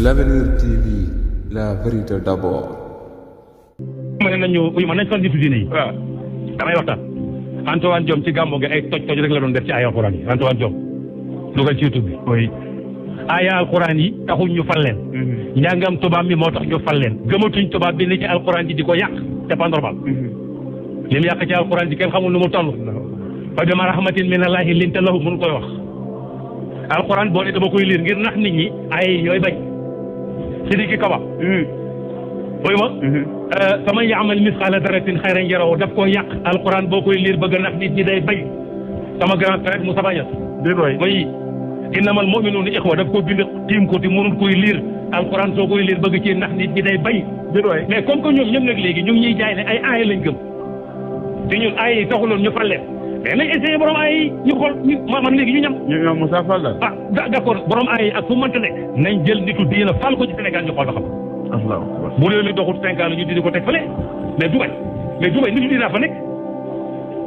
L'Avenir TV, la vérité d'abord. ma ne nañu ma nañ fan nitu diine yi. waaw damay waxtaan. Antoine Diome ci gàmmu gi ay toj rek la doon def ci ay alxuraan yi Antoine Diome dugal ci YouTube bi. oui. aaya alxuraan yi taxul ñu fal leen. njàngam tubaab mi moo tax ñu fal leen. gëmatuñ tubaab bi ni ci alxuraan ji di ko yàq c'est pas normal. li mu yàq ci alxuraan ji kenn xamul nu mu toll. fa bima rahmatin minallahi linta lahu mun koy wax. alxuraan boo ne dama koy liir ngir nax nit ñi ay ñooy bañ. Sidiki Kaba. booy ma. faman ya'mal misqaala daratin xayran yarahu daf koo yàq alxuraan boo koy liir bëgg nax nit ñi day bañ. sama grand frère Moussa Bañas. dégg nga mooy innamal mu'minuuna ixwa daf ko bind tiim ko te mënul koy liir alxuraan soo koy liir bëgg ci nax nit ñi day bañ. dégg nga mais comme que ñoom ñëpp nag léegi ñu ngi ñuy jaay ne ay aaya lañ gëm te ñun aaya yi taxuloon ñu fal leen mais nañ essayé borom aaya yi ñu xool ñu man léegi ñu ñam. ñu ñam Moussa Fall la. ah d'accord borom aaya yi ak fu mu mënta nekk nañ jël nitu diina fal ko ci Sénégal ñu xool ba xam. bu réew mi doxul 5 ans la ñu di ko teg fële mais Dubaï nitu diina fa nekk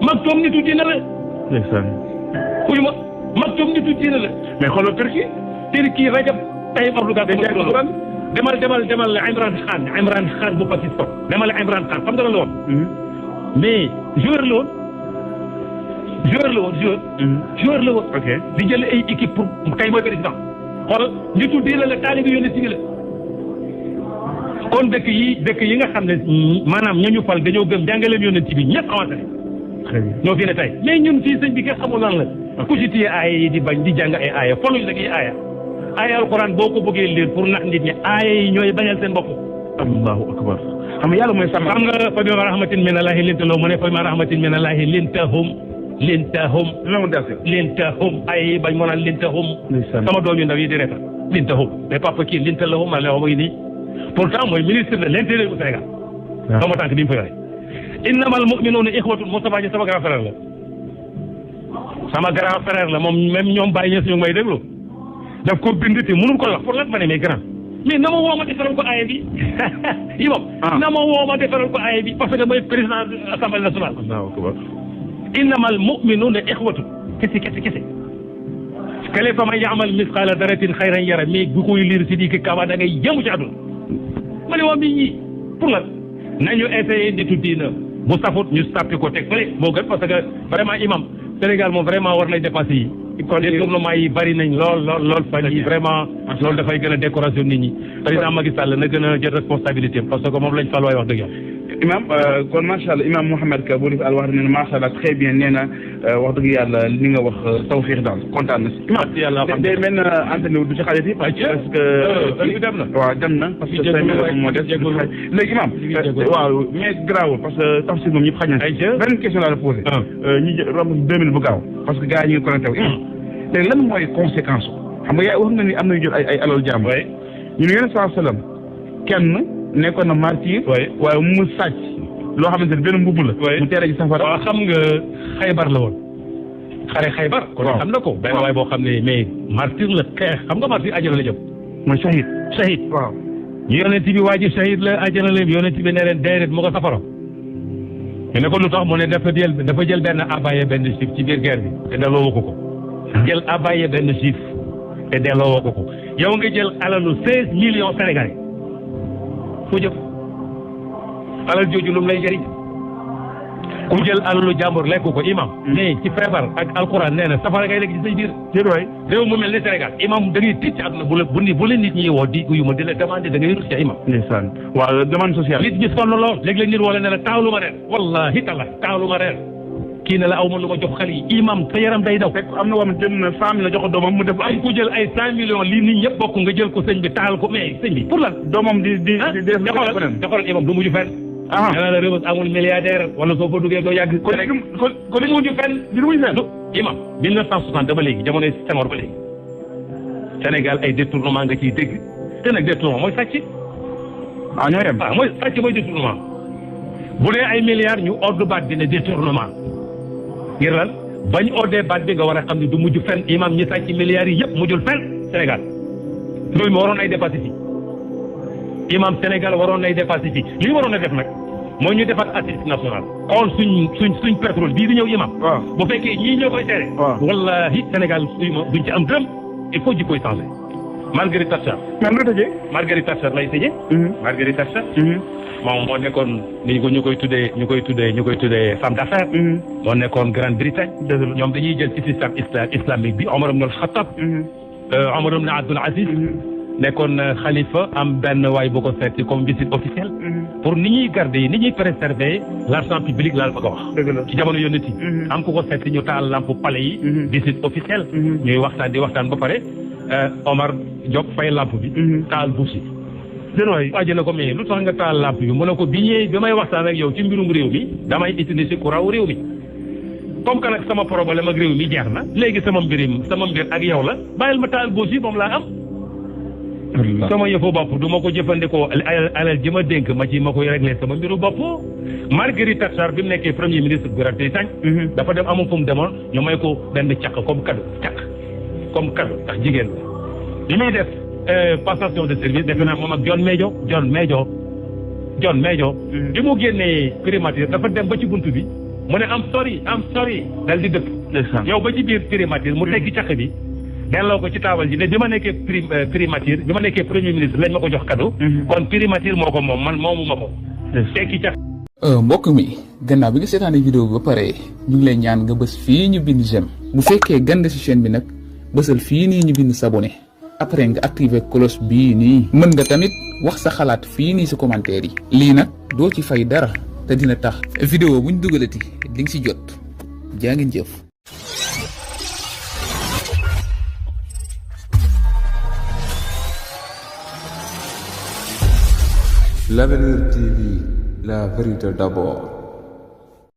Maktoum nitu diina la. ndeysaan. kuy ma Maktoum nitu diina la. mais xoolal Turquie Rajab Tayyip Erdogan. demal Imran Khan bu Pakistan demal Imran Khan xam nga lan la woon. mais joueur la woon. ok di jël ay équipe pour tey mooy président xoolal nitu diina la taalibe yónni si la. kon dëkk yi nga xam ne maanaam ñañu fal dañoo gëm jàngaleem yonent bi ñëpp avancé ñoo fi ne tey mais ñun fii sëñ bi kenn xamul lan la ku ci téye aaya yi di bañ di jàng ay aaya foluñ nag yi aaya alquran boo ko bëggee lire pour nax nit ñi aaya yi ñooy bañal seen bopp. allahu akbar xam nga yàlla mooy sàmm. xam nga fa bima rahmatin minallahi linta lahum mu ne fa bima rahmatin minallahi lintahum aaya yi bañ moo naan lintahum sama doom yu ndaw yi di reetal lintahum mais papa kii linta lahum ma la ngi nii pourtant mooy ministre de l'intérieur bu Sénégal. waaw sama tànk bi mu fa yore. innamal mu'minuuna ixwatun Moustapha Niasse sama grand frère la. sama grand frère la moom même ñoom Baye Niasse ñu ngi may déglu. daf ko bind te mënul ko wax pour lan ma ne mais grand. mais na ma woo ma defaral ko aaya bi yi moom. na ma woo ma defaral ko aaya bi parce que mooy président de l'Assemblée nationale. innamal mu'minuuna ixwatun kese. kële fa man ya'mal misqaala daratin xayran yara mais bu koy liir Sidiki Kaba da ngay yëngu ci àdduna. ma ne waa mi ñii pour lan nañu essayé nitu diina bu safut ñu sàppi ko teg fële moo gën parce que vraiment imam Sénégal moom vraiment war nañ dépassé yi kon détournement yi bari nañ lool fan yi vraiment loolu dafay gën a décoration nit ñi président Macky Sall na gën a jël responsabilité parce que moom lañ fal waay wax dëgg yàlla imam kon macha allah imam Mouhamed Ka bu def al wax ne macha allah très bien nee na wax dëgg yàlla li nga wax tawfiix daal kontaan na si. imam yàlla day mel na antenne du ci xajati parce que dem na waaw dem na parce que 5 minutes moo des léegi imam waaw mais garaawul parce que tafsir moom ñëpp xaj na beneen question laa la posé ñu romb 2 minutes bu gaaw parce que gars yi ñu ngi connecté wu imam léegi lan mooy conséquence xam nga yaay wax nga ni am nañu jël ay alal jàmm ñu ne yéen sallam kenn nekkoon na martyr waaye mu sàcc loo xamante ne benn mbubb la mu teere ci safara waaw xam nga Xaybar la woon xare Xaybar kon xam na ko benn waay boo xam ne mais martyr la xeex xam nga martyr àjjana la jëm mooy shahid waaw ñu yonent bi waa ji shahid la àjjana la yonent bi ne leen déedéet mu ko safara ñu ne ko lu tax mu ne dafa jël benn abaye benn juif ci biir guerre bi te delloo ko jël abaye benn juif te delloo ko yow nga jël alalu 16 millions sénégalais fu jëm alal jooju lu mu lay jëriñ ku jël alalu jàmbur lekk ko imam mais ci feebar ak alquran nee na safara ngay lekk ci say biir déedwaay réew mu mel ni Sénégal imam da ngay tiit ci àdduna bu la nit ñi woo di yu ma di la demandé da ngay rus ca imam ndeysaan waaw demande sociale nit ñi sonn lool léeg-léeg nit wala ne la taawlu ma reer wallahi talla taawlu ma reer kii ne la aw ma lu ma jox xale yi imam sa yaram day daw fekk am na wam jël na 100 millions jox ko doomam mu def am ku jël ay 100 millions lii nit ñëpp bokk nga jël ko sëñ bi taal ko mais sëñ bi pour lan doomam di def xoolal imam du mujj fenn nee la réew amul milliardaire wala soo fa duggee doo yàgg kon du mujj fenn imam 1960 ba léegi jamonoy Senghor ba léegi Sénégal ay détournement nga ciy dégg te nag détournement mooy sàcc ñoo yem mooy sàcc mooy détournement bu dee ay milliards ñu ordre baat bi ne détournement ngir lan bañ ordee baat bi nga war a xam ne du mujj fenn imam ñi sàcc milliards yi yëpp mujjul fenn Sénégal loolu mi waroon ay dépassé fii imam Sénégal waroon nay dépassé fii li ñu waroon a def nag mooy ñu defaat assise nationale xool suñ pétrole bii di ñëw imam bu fekkee ñii ñoo koy tere wallahi Sénégal duñ ci am dërëm il faut ji koy changé Margaret Thatcher. mais lu tëjee. Margaret Thatcher lay tëjee. Margaret Thatcher. moom moo nekkoon ni ñu koy tuddee femme d'affaires. moo nekkoon Grande-Bretagne. ñoom dañuy jël ci système islamique bi Omar ibn al-Khattab. Omar ibn Abdul Aziz. nekkoon xalifa am benn waay bu ko seeti comme visite officielle. pour ni ñuy garder ni ñuy préserver l'argent public laal ma ko wax. ci jamono yonent yi. am ku ko seeti ñu taal lampe palais yi. visite officielle. ñuy waxtaan ba pare Omar Diop fay lampe bi. taal buus yi. waay waaje na ko mais lu tax nga taal lampe bi mu ne ko bi may waxtaan ak yow ci mbirum réew mi damay utiliser courant réew mi. comme que nag sama problème ak réew mi jeex na léegi sama mbir ak yow la bàyyil ma taal buus yi moom laa am. sama yëfu bopp du ma ko jëfandikoo alal ji ma dénk ma koy réglé sama mbiru bopp. Margaret Thatcher bi mu nekkee premier ministre bu Grande-Bretagne dafa dem amul fu mu demoon ñu may ko benn càq comme cadeau ndax jigéen la bi muy def passation de service defe naa moom ak John Major bi mu génnee primature dafa dem ba ci buntu bi mu ne am sorry dal di dëpp yow ba ci biir primature mu teggi càq bi delloo ko ci taabal ji ne bi ma nekkee primature bi ma nekkee premier ministre lañ ma ko jox cadeau kon primature moo ko moom man moomu ma ko tekki càq mbokk mi gannaaw bi nga seetaane vidéo bi ba pare ñu ngi lay ñaan nga bës fii ñu bind j'aime bu fekkee gande ci chaîne bi nag bësal fii nii ñu bind s'abonner après nga activer cloche bii nii mën nga tamit wax sa xalaat fii nii ci commentaire yi lii nag doo ci fay dara te dina tax vidéo buñ dugalati li nga ci jot jaa ngeen jëf. L'Avenir TV, la vérité d'abord.